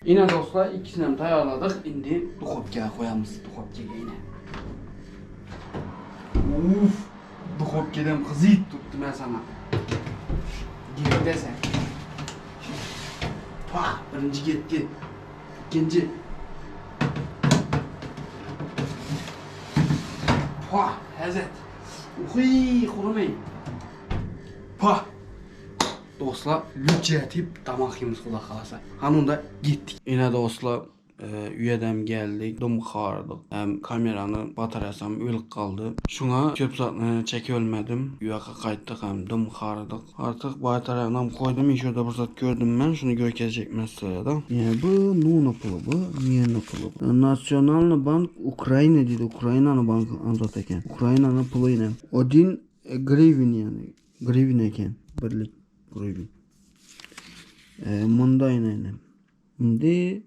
Ine dostlar ikisini hem taýýarladyk. Indi duhowkaga goýamyz. Duhowkaga ine. Uf, duhowkadan gyzyp durupdy men sana. Gel desen. Pah, birinji getdi. Ikinji. Pah, hezet. Uhy, hurmy. Pah. Dostlar, lütjetip damak ýemiz Huda halasa. Hany onda gitdik. Ine dostlar, üýedem geldik, dym hardyk. Hem kamerany batareýasam ölüp galdy. Şuňa köp zatny çekibilmedim. Üýaka gaýtdyk hem dym hardyk. Artyk batareýanam koýdum. Işerde bir zat gördüm men. Şuny görkezjek men sizlere-de. Ine bu nuna puly bu, nena puly bu. Nasionalny bank Ukraina diýdi. Ukrainany banky anzat eken. Ukrainanyň puly ine. Odin grivin ýagny. Grivin eken. Birlik grivin. Munda ine. Indi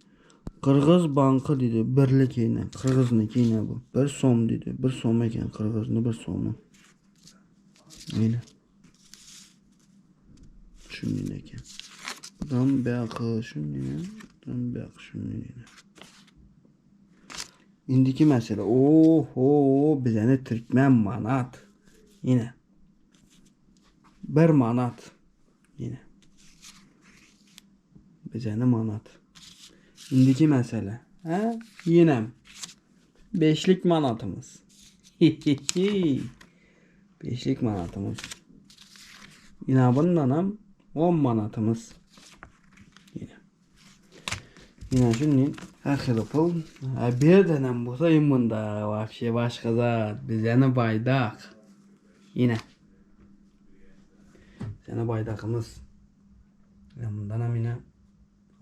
Gyrgyz banky diýdi. Birlik ine. Gyrgyzniki ine bu. Bir som diýdi. Bir som eken Gyrgyzny bir somy. Ine. Şunun eken. Budam bäki şunun ine. Budam bäki şunun ine. Indiki mesele. Oho, bizene türkmen manat. Yine. Bir manat. Yine. Bizene manat. Indiki mesele. He? Yine. Beşlik manatımız. Beşlik manatımız. Yine bundan hem 10 manatımız. Yine. Yine şimdi her xil pul. Bir denem bolsa bunda вообще başga zat. Bizene baydak. Yine. Sene baydakımız. Ya bundan hem yine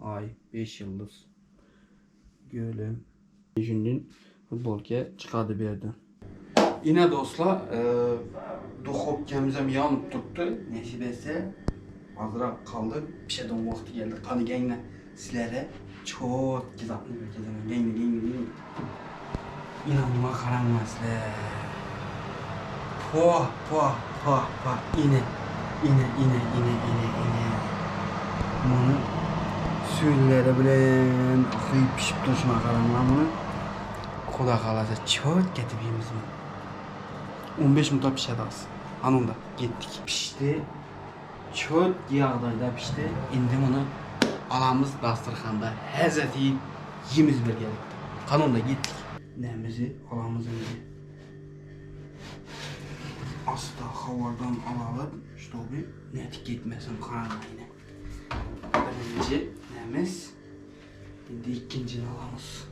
ay 5 yıldız. Göle. Şimdi futbolka çıkardı bir yerden. Yine dostlar, duhowkamyz hem yanıp turupdy. Nesip etse azrak kaldy. Pişeden wagty geldi. Gany geňle sizlere çotki zatny görkezemen. Geňle geňle geňle. Ine muňa garaňlar sizler. Poh poh poh poh ine ine ine ine ine ine. Muny süýdleri bilen ahyp pişip durşuna garaňlar muny. Huda halasa çotki edip iýmiz muny. 15 minutda pişedi az. Hany onda gitdik. Pişdi. Çöt ýagdaýda pişdi. Indi muny alamyz dasturhanda häzet iýip ýemiz birgelikde. Hany onda gitdik. Nämizi alamyz indi. Asta hawardan alaly, ştoby nädip gitmesin garaňa ine. Birinji nämiz. Indi ikinjini alamyz.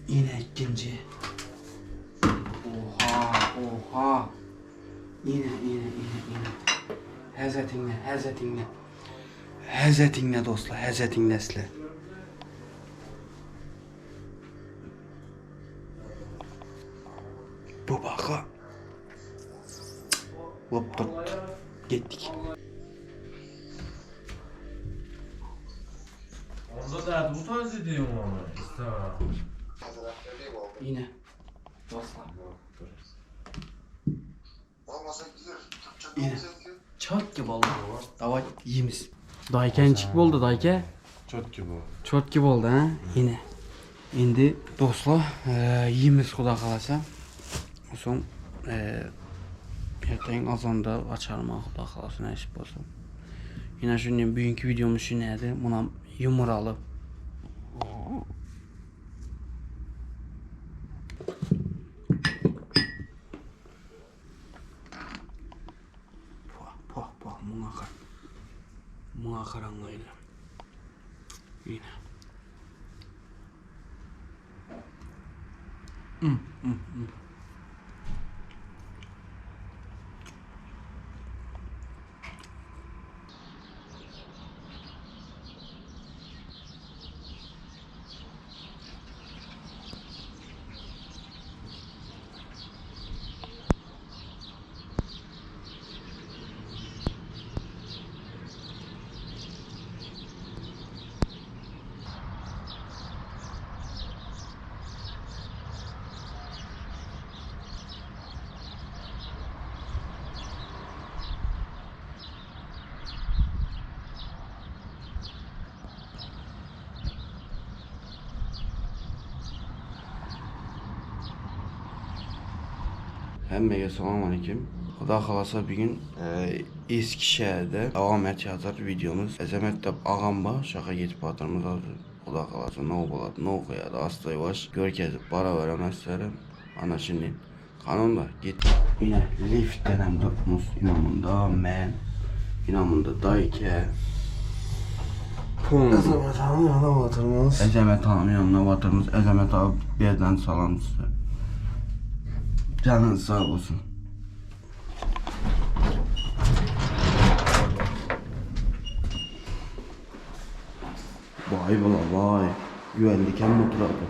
Ine ikinji. Oha, oha. Ine, ine, ine, ine. Häzetiňle, häzetiňle. Häzetiňle dostlar, häzetiňle sizler. Bu baka. Bolup durupdy. Gitdik. Onda da utanç ediyorsun onu. İstemem. Yine. Dostlar. Yine. Çat gibi oldu. Davay yiyimiz. Dayken çık boldy dayke. Çot gibi oldu. Çot gibi oldu ha. Yine. Indi dostlar, ýemiz Huda halasa. Soň erteň azanda açarman Huda halasa näsip bolsa. Ýene şuny bugünkü videomuz şu näde? Munam ýumuraly. Poh, poh, poh, muňa gar. Muňa garaňla ine. Ine. Mm, mm, mm. Hemmege salam aleyküm. Xuda xalasa bir gün Eskişehir'de devam et yazar videomuz. Ezemet de ağam ba şaka gidip batırımız azı. Xuda xalasa ne olar, ne okuyadı asta yavaş. Görkezip para veremezler. Ana şimdi kanun da git. Yine liftden hem durmuş inamında men. İnamında dayke. Pum. Ezemet hanım yana batırmaz. Ezemet hanım yanına batırmış. Ezemet abi bir yerden salam size. Canın sağ olsun. Vay bala vay. Güvenlik hem oturardı.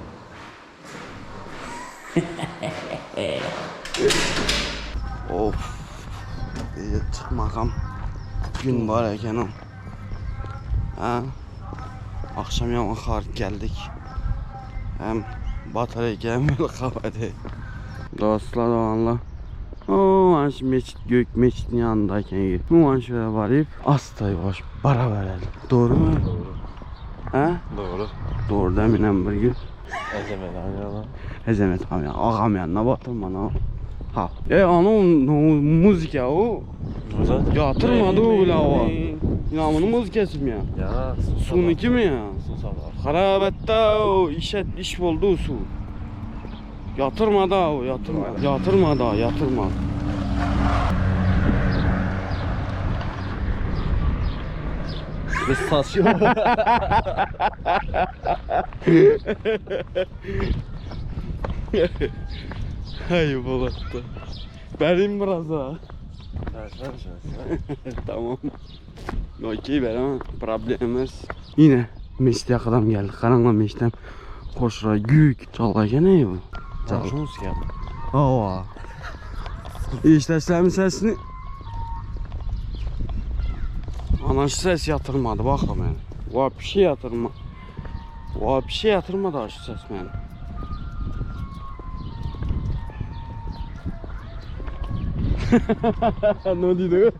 of. Bir çıkmakam. Gün var eken o. Ha? Akşam yaman xarib geldik. Hem batarya hem böyle kahvede. Dostlar olanlar. O an şu meçit gök meçitin yanındayken bu an şöyle varıp asta yavaş bara verelim. Doğru mu? Doğru. Ha? Doğru. Doğru deminem bir gün. Ezemet hanım yana. Ezemet abi ağam yanına batırma lan. Ha. E onun o müzik ya o. Yatırmadı o bile o. İnamını müzik kesim ya. Ya. Sununki mi ya? Su sabah. Harabette o işe iş oldu su. Yatırma da o yatırma. Yatırma da yatırma. Biz saçıyor. Hayır bolattı. Benim biraz ha. Sen sen sen. tamam. Okey ben ama problemimiz. Yine meşte kadam geldi. Karanla meştem koşura güyük. Çalarken ne bu? Çal. Şunu sikem. Ova. İşləşlərin səsini Ana şu ses yatırmadı baxma məni. Vapşi yatırma. Vapşi yatırmadı şu ses məni. ne dedi?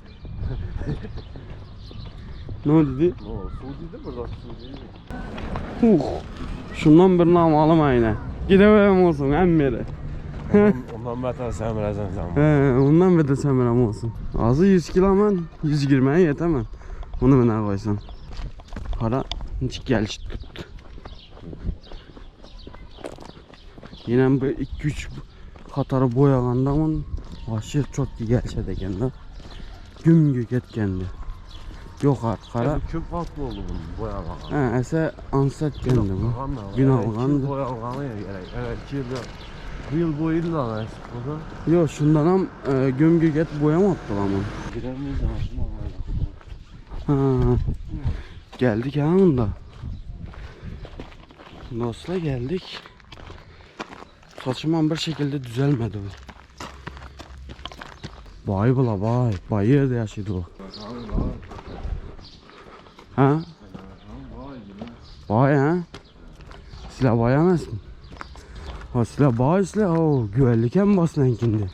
ne dedi? Ne oldu? Su dedi burada su dedi. Uh. Şundan birini almalım aynı. Gidemem olsun hem biri. Ondan beter sen birazdan sen. He, ondan bir de semirəm olsun. Azı 100 kilo mən, 120-yə yetəməm. Bunu mənə qoysan. Para hiç geliş tuttu. Yine bu 2-3 qatarı boyağanda onun aşırı çok gelişe ekende. Gümgü ketkendi. Yok artık qara. Köp katlı oldu bunun boyalğanı. Hə, əsə ansat kendi bu. Gün alğandı. Boyalğanı ya gerek. Evet 2 yıl. Bu yıl boyuydu da lan burada. Yok şundan ham e, gömgü get boyamadılar ama. Giremeyiz ama şunu almayalım. Ha. Geldik ha onda. Dostlar geldik. Saçım bir şekilde düzelmedi bu. Vay bula vay. Vay yerde yaşıyordu o. Ha? Vay ha? Silah vay emas mi? Ha silah vay silah. O güvenlik hem basın enkindi.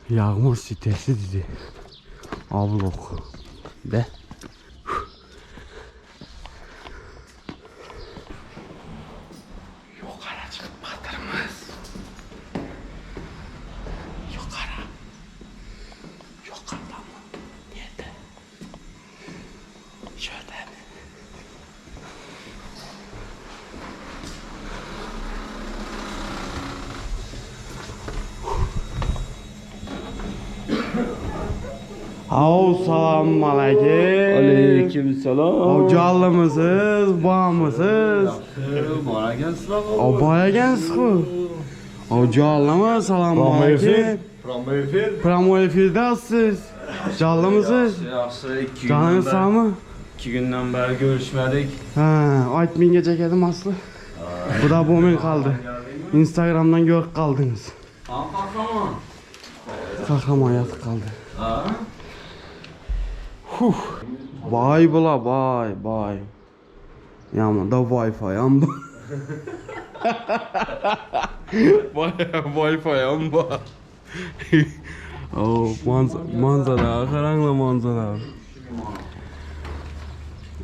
Yağmur sitesi dedi. Ablok. De. Yukarı çıkıp batırmaz. Yukarı. Yukarıda mı? Nerede? Şöyle mi? Hav salam aleyküm. Aleykümselam. Hav canlı mısınız? Bağ mısınız? Hav bayagensiz ku. Hav canlı mı? Salam aleyküm. Pramo efir. Pramo efirdəsiz. Canlı mısınız? Yaxşı, iki Canınız gündən sağ bəri, mı? iki gündən bəri görüşmədik. Ha, ait min gece geldim Aslı. Bu da bomin kaldı. Instagram'dan gör kaldınız. Tamam kahraman. Kahraman yatık kaldı. Ha? Huh. Vay bula vay vay. Ya da Wi-Fi amba. Vay Wi-Fi amba. oh manzara, manzara, karanlı manzara.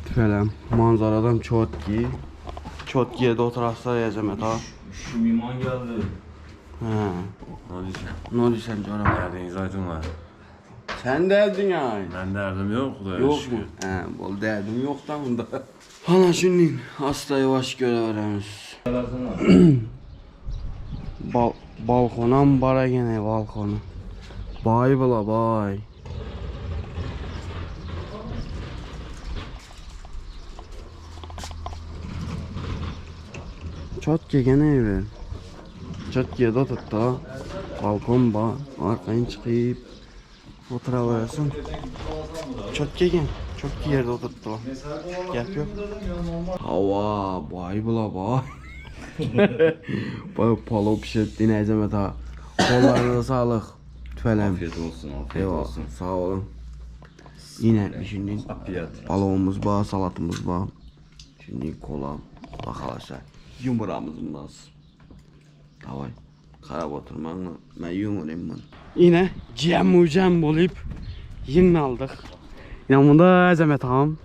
Tüfelem, manzaradan çotki. Çotkiye de oturaslar yazamet ha. Şu miman geldi. Ha. Ne Ne diyorsun canım? Derdiniz aydınlar. Sen derdin ay. Ben derdim yok Xudaya Yok şükür. mu? He, bol derdim yok da bunda. Ana şimdi hasta yavaş göreveremiz. Bal balkona mı bara gene balkona? Bay bula bay. Çat gene evi. Çat yerde tuttu. Balkon ba, arkadan çıkıp oturaversin. Çok gelen, çok yerde oturttu. Gap yok. Hava, bay bula bay. Bay palov pişirdi Əzəmət ha. Kollarına sağlık. Tüfələm. Afiyet olsun, afiyet Eyvallah, olsun. sağ olun. Yine şimdi Afiyet. palovumuz var, salatımız var. Şimdi kola, bakalım Yumuramız lazım. Davay. Qarab oturmaqla mən yumuram bunu. Yine cəm olub yığnaldıq. Yine bunda Əzəmət ağam.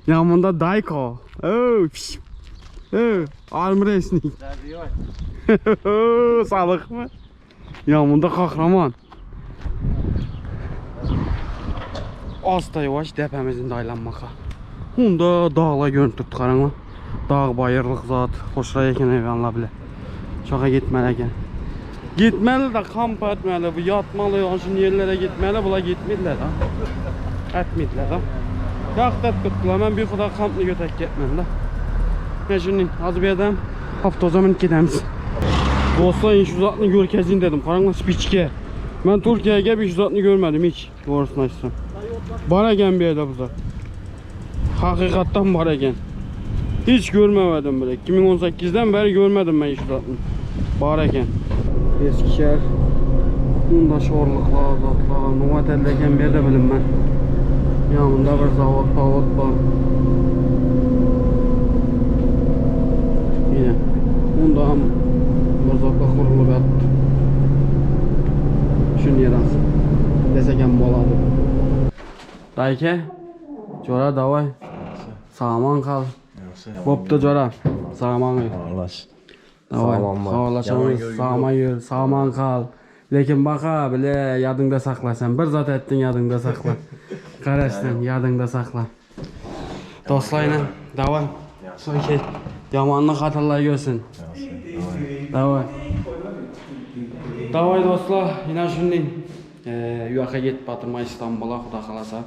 Yine bunda Dayko. Oh, piş. Oh, arm wrestling. Sağlık mı? Ya bunda kahraman. Az da yavaş dəpəmizin daylanmağa. Bunda dağla görüntü tutqaranla. Dağ, bayırlıq zat, xoşray ekan heyvanlar bilə. Çoxa getməli ekan. Getməli də kamp etməli, bu yatmalı, şu yerlərə getməli, bunlar getmirlər ha. Etmirlər ha. Yaxşı ət tutdular, mən bir xuda kampını götürək getməm də. Mən şimdi az bir adam hafta zaman gedəmiz. Dostlar iş uzatını görkezin dedim. Qaranglar spiçke. Ben Türkiye'ye gelip iş uzatını görmedim hiç. Doğrusunu açsam. Var eken bir yerdə bu zat. Hakikattan var eken. Hiç görmemedim bile. 2018'den beri görmedim ben iş uzatını. Var eken. Eskişehir. Bunda şorluqlar, zatlar, numa telleken bir yerdə bilim ben. Yanında bir zavod, pavod var. Yine. Bunda ham bir zatlar qurulub yatdı. Şunu yeransın. Desek ham bo'ladi. Dayke, jo'ra davay. Sağman kal. Bo'pti jo'ra. Sağman yur. Ağlaş. Davay. Sağman var. Sağolashamiz. Sağman yur, sağman kal. Lekin baqa bile yadingda saqlasan. Bir zat aytding yadingda saqla. Qarashdan yadingda saqla. Do'stlar, davay. Okey. Yomonlik xatirlar ko'rsin. Davay. Davay do'stlar, yine shunday u yoqqa ketib batırma İstanbul'a xudo xolasa.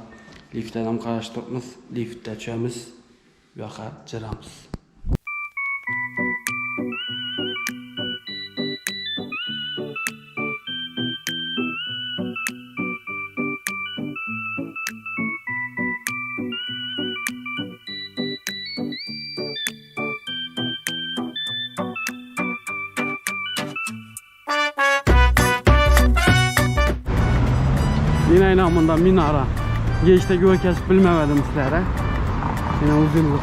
Liftdan ham qarashib turibmiz. Liftda tushamiz. U yoqqa jiramiz. Yine inan bunda minara. Geçte göy kesip bilmemedim sizlere. Yine uzunluk.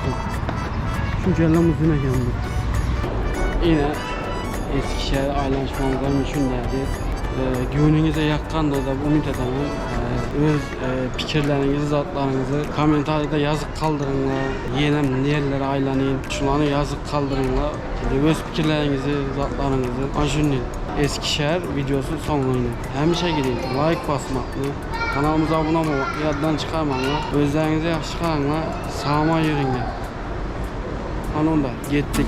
Çünkü elem uzun ekan bu. Yine Eskişehir aylanışmamızdan üçün geldi. Gönlünüze yaqqandır da umid edaman. Öz fikirlerinizi, zatlarınızı kommentariyada yazıp kaldırınlar. Yenem nerelere aylanayım. Şunları yazıp kaldırınlar. Şimdi öz fikirlerinizi, zatlarınızı. Ajunni Eskişehir videosu sonlayın. Həmişə gidin like basmaklı, kanalımıza abone olmak yaddan çıkarmanglar. Özlerinize yaxşı qaranglar. Sağma yürüngler. Anonda getdik.